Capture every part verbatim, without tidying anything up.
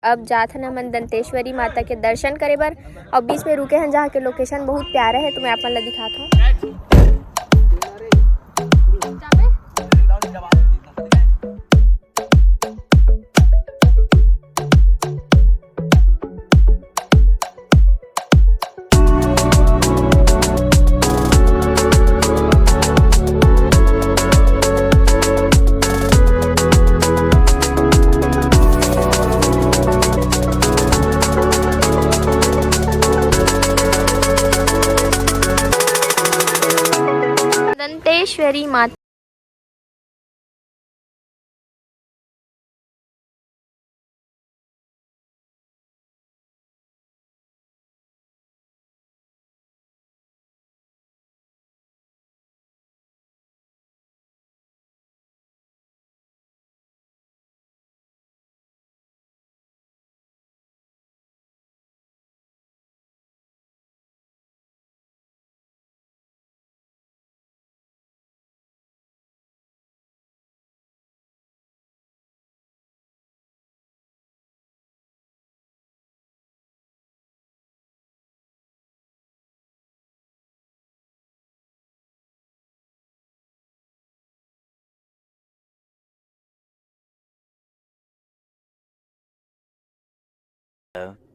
अब जात हन हमन दंतेश्वरी माता के दर्शन करे बर। अब बीच में रुके हन, जहाँ के location बहुत प्यारा है, तो मैं आप मन ला दिखात हूँ। दंतेश्वरी माता।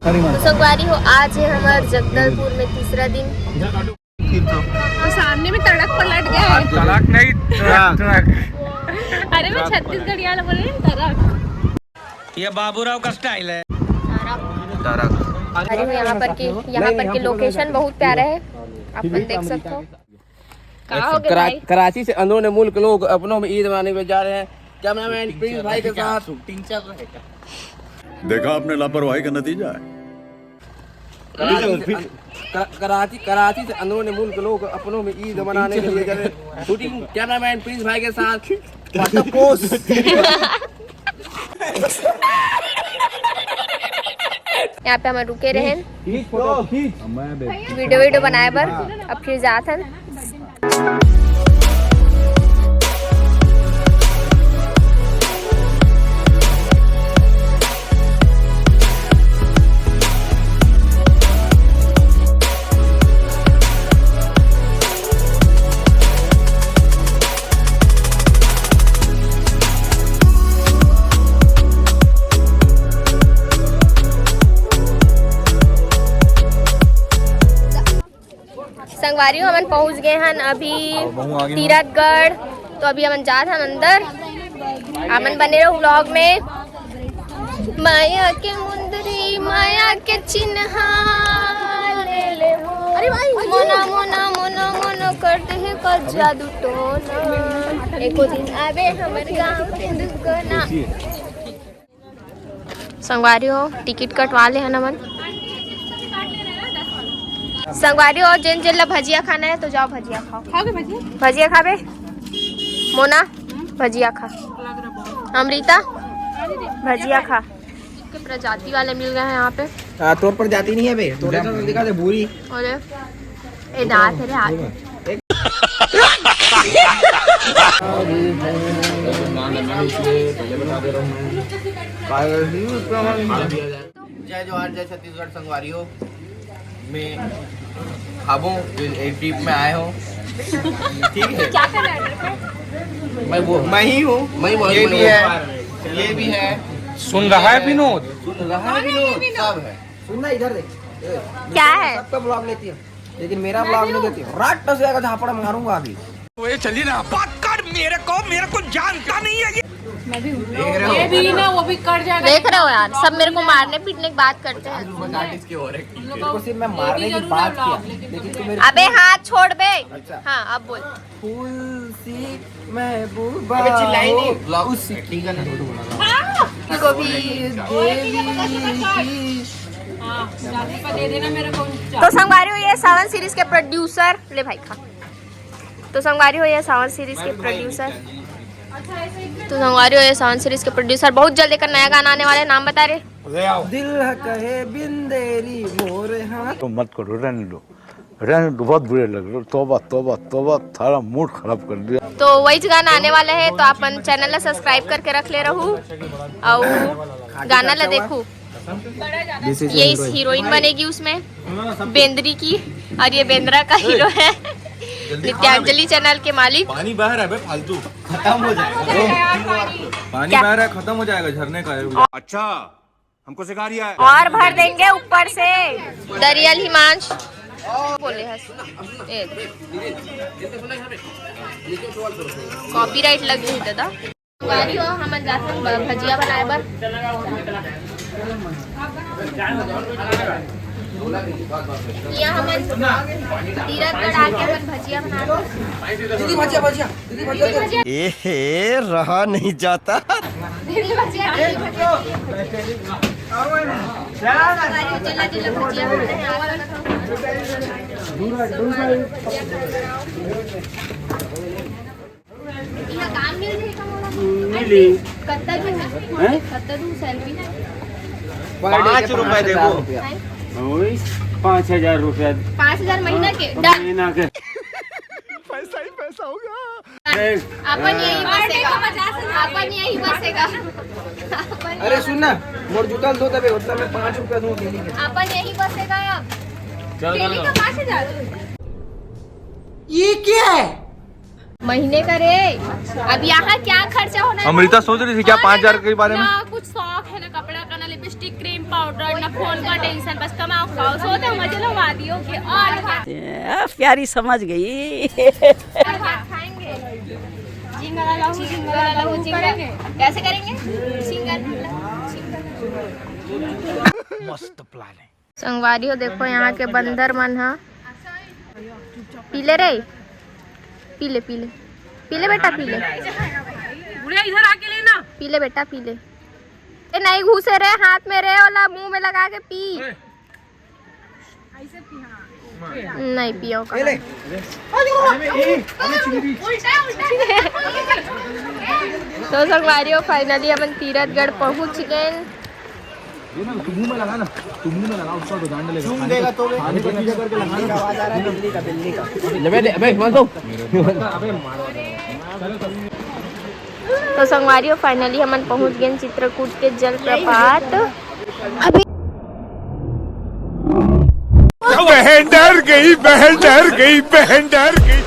तो संगवारी हो, आज है हमार जगदलपुर में तीसरा दिन। तो सामने में ट्रक पलट गया है। ट्रक नहीं, ट्रक, ट्रक। अरे, मैं छत्तीसगढ़िया वाला बोल रही हूँ, ट्रक। ये बाबूराव का style है। ट्रक। अरे, यहाँ पर के, यहाँ पर के location बहुत प्यारा है, आप मन देख सकते हो। का हो गया करा-, भाई? कराची से अननोन मुल्क लोग अपनों में ईद मनाने में जा रहे हैं। कैमरामैन प्रिंस भाई के साथ। देखा आपने लापरवाही का नतीजा है। कराची से, कर-, कराची, कराची से अननोन मुल्क लोग अपनों में ईद मनाने के लिए जा रहे हैं। Shooting कैमरामैन प्रिंस भाई के साथ। What a pose। यहाँ पे हम रुके रहे video video बनाए बर, अब फिर जात हन। संगवारी हो, हमन पहुंच गए हन अभी तीरथगढ़। तो अभी हमन जात हन अंदर, हमन बने रहो vlog में। माया के मुंदरी, माया के चिन्हा ले ले हो। अरे भाई, मोना, मोना, मोना, मोना कर दे है का जादू टोना। एको दिन आवे हमर गाँव के दुगना। संगवारी हो, टिकट कटवा ले हन हमन। संगवारी हो, जेन जेन ला भजिया खाना है तो जाओ भजिया खाओ। खाओगे भजिया? भजिया खाबे? मोना, भजिया खा। अमृता, भजिया खा। के प्रजाति वाले मिल गए हैं यहाँ पे। हाँ, तोर प्रजाति नहीं है बे, तोरे तो दिखा दे भूरी। अरे, ए दांत है रे, हाथ। जय जोहार, जय छत्तीसगढ़ संगवारी हो। मैं खाबो, एक ट्रिप में आए हो, ठीक है? क्या कर रहा है? मैं वो, मैं ही हूँ। मैं वो, ये मैं भी वो। है, ये भी है। सुन रहा है विनोद? सुन रहा है विनोद? सब है। सुनना इधर देख। क्या है? सबका ब्लॉग लेती है, लेकिन मेरा ब्लॉग नहीं लेती। रात दस बजे का झापड़ मारूंगा अभी। तो ये चलिए ना, पकड़ मेरे को, मेरे को जानता नहीं है ये। मैं भी हूँ। देख रहे हो? ये भी ना, वो भी कट जाएगा। देख रहे हो यार, सब मेरे को मारने पीटने की बात करते हैं। आर्टिस्ट की हो रही है। तो सिर्फ मैं मारने की बात किया, लेकिन तू मेरे अबे हाथ छोड़ बे। अच्छा। हाँ, अब बोल। फूल सी महबूबा अबे चिल्लाई नहीं, हो। ब्लॉग उस एक्टिंग का नहीं। गोविंद देवी की। हाँ, जादू का दे देना मेरे को। तो संगवारी हो, ये सावन सीरीज के प्रोड्यूसर, ले भाई खा। तो संगवारी हो, ये सावन सीरीज के प्रोड्यूसर, तो संगवारी हो, ये सावन सीरीज के प्रोड्यूसर, बहुत जल्द एक नया गाना आने वाला है, नाम बता रहे। दिल है कहे बिंदेरी मोरे हाथ। तो मत करो, रहने दो, रहने दो, बहुत बुरे लग रहे हो। तौबा, तौबा, तौबा, थारा मूड खराब कर दिया। तो वही गाना आने वाला है, तो आप मन चैनल ला सब्सक्राइब करके रख ले रहू, और गाना ला देखू। ये इस हीरोइन बनेगी उसमें, बेंद्री की। और ये बेंद्रा का हीरो है, नित्यांजलि चैनल के मालिक। पानी बह रहा है बे, फालतू। खत्म हो जाएगा। पानी क्या? बह रहा है, खत्म हो जाएगा झरने का। अच्छा, हमको सिखा रिया है। और भर देंगे ऊपर से। दरियल हिमांश बोले हस। ए। कॉपीराइट लग गई दादा। गाड़ी हो, हमन जाथन ब-, भजिया बनाए बर। ये हमन तीरथ गढ़ आके हमन भजिया बनाथन। दीदी, भजिया, भजिया। दीदी, भजिया। ए हे, रहा नहीं जाता। दीदी, भजिया, दीदी, भजिया। चला, चला, भजिया बनाए। इहाँ काम मिल जाही का मोला? मिली। कत्ता दू? हैं? कत्ता दू सैलरी? पाँच रुपए देबो। हैं? ओए, पाँच हजार रुपया। पाँच हजार महीना के? डन। महीना के। पैसा ही पैसा होगा। देख। अपन यही बसेगा। अपन यही बसेगा। अपन अरे सुन ना, मोर जूता धो तबे, उतना मैं पाँच रुपया दूँ डेली के। अपन यही बसेगा। चल, डेली चल। का पाँच हजार? ये क्या है? महीने का रे। अब यहाँ क्या खर्चा होना है? अमृता सोच रही थी क्या अरे पाँच हजार के बारे में? ना कुछ शौक है, ना कपड़ा का, ना लिपस्टिक, क्रीम पाउडर, ना फोन का टेंशन, बस कमाओ खाओ, सोते हो, मजे लो, वादियों के। और क्या? ए, प्यारी समझ गई। और क्या खाएंगे? जिंगल लाओ, जिंगल लाओ, जिंगल। कैसे करेंगे? Jingle, jingle. मस्त प्लान है। संगवारी हो, देखो यहाँ के बंदर मन ह। पी ले रे, पी ले, पी ले, पी ले बेटा, पी ले। बुढ़िया, इधर आके लेना। पी ले बेटा, पी ले। ए, नहीं घुसे रे हाथ में रे, ओला मुंह में लगा के पी। नहीं पियो का। तो संगवारी हो, finally अपन तीरथगढ़ पहुंच गए। ये ना, तू मुंह में लगा ना, तू मुंह में लगा, उसका तो जान लेगा। चूम देगा तो बे। आगे पीछे करके लगा ना। आवाज आ रहा है बिल्ली का, बिल्ली का। ले बे, अबे, हिमांशु। अबे मारो। तो संगवारी हो, finally हमन पहुंच गए चित्रकूट के जलप्रपात। अभी बहन डर गई, बहन डर गई, बहन डर गई।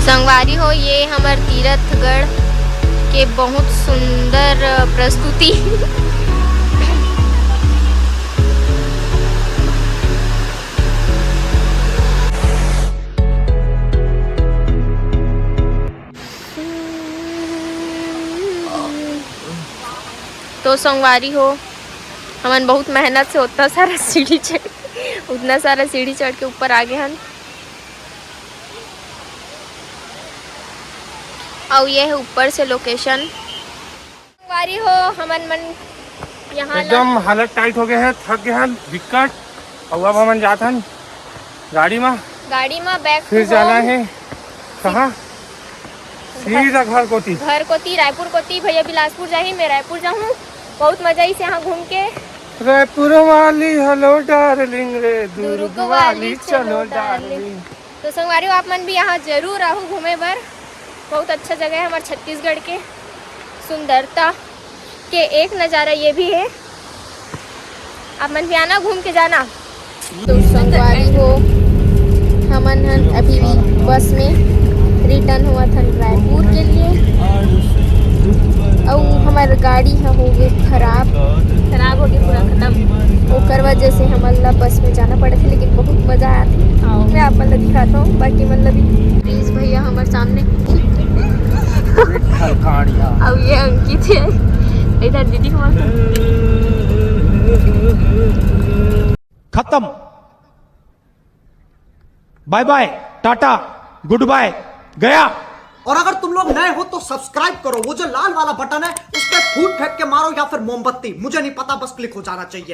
संगवारी हो, ये हमर तीरथगढ़ के बहुत सुंदर प्रस्तुति। तो संगवारी हो, हमन बहुत मेहनत से उतना सारा सीढ़ी चढ़, उतना सारा सीढ़ी चढ़ के ऊपर आ गए हन। अउ ये है ऊपर से location। संगवारी हो, हमन मन यहाँ एकदम हालत टाइट हो गए है, थक गए हन, बिकट। अउ अब हमन जात हन गाड़ी मा। गाड़ी मा back to home। फिर जाना है कहाँ? सीधा घर कोती। घर कोती, रायपुर कोती। भैया बिलासपुर जाही, मैं रायपुर जाहूँ। बहुत मजा आइस यहाँ घूम के। रायपुर वाली hello darling रे, दुर्ग वाली चलो darling। तो संगवारी हो, आप मन भी यहाँ जरूर आहू घूमे बर। बहुत अच्छा जगह है हमारे छत्तीसगढ़ के, सुंदरता के एक नज़ारा ये भी है। आप मन भी आना, घूम के जाना। तो संगवारी हो, हमन हन अभी भी बस में return होवत हन रायपुर के लिए। अउ हमर गाड़ी ह हो गे खराब। खराब हो गे, पूरा खत्म। ओकर वजह से हमन ला बस में जाना पड़त हे, लेकिन बहुत मजा आत हे। हाँ। मैं आप मन ला दिखात हूँ, बाकी मन ला भी। प्लीज भैया हमर सामने। अउ ये अंकित है, इधर दीदी हमारे। खत्म। बाय बाय, टाटा, गुड बाय, गया। और अगर तुम लोग नए हो तो सब्सक्राइब करो, वो जो लाल वाला बटन है उस पर फूट फेंक के मारो या फिर मोमबत्ती, मुझे नहीं पता, बस क्लिक हो जाना चाहिए।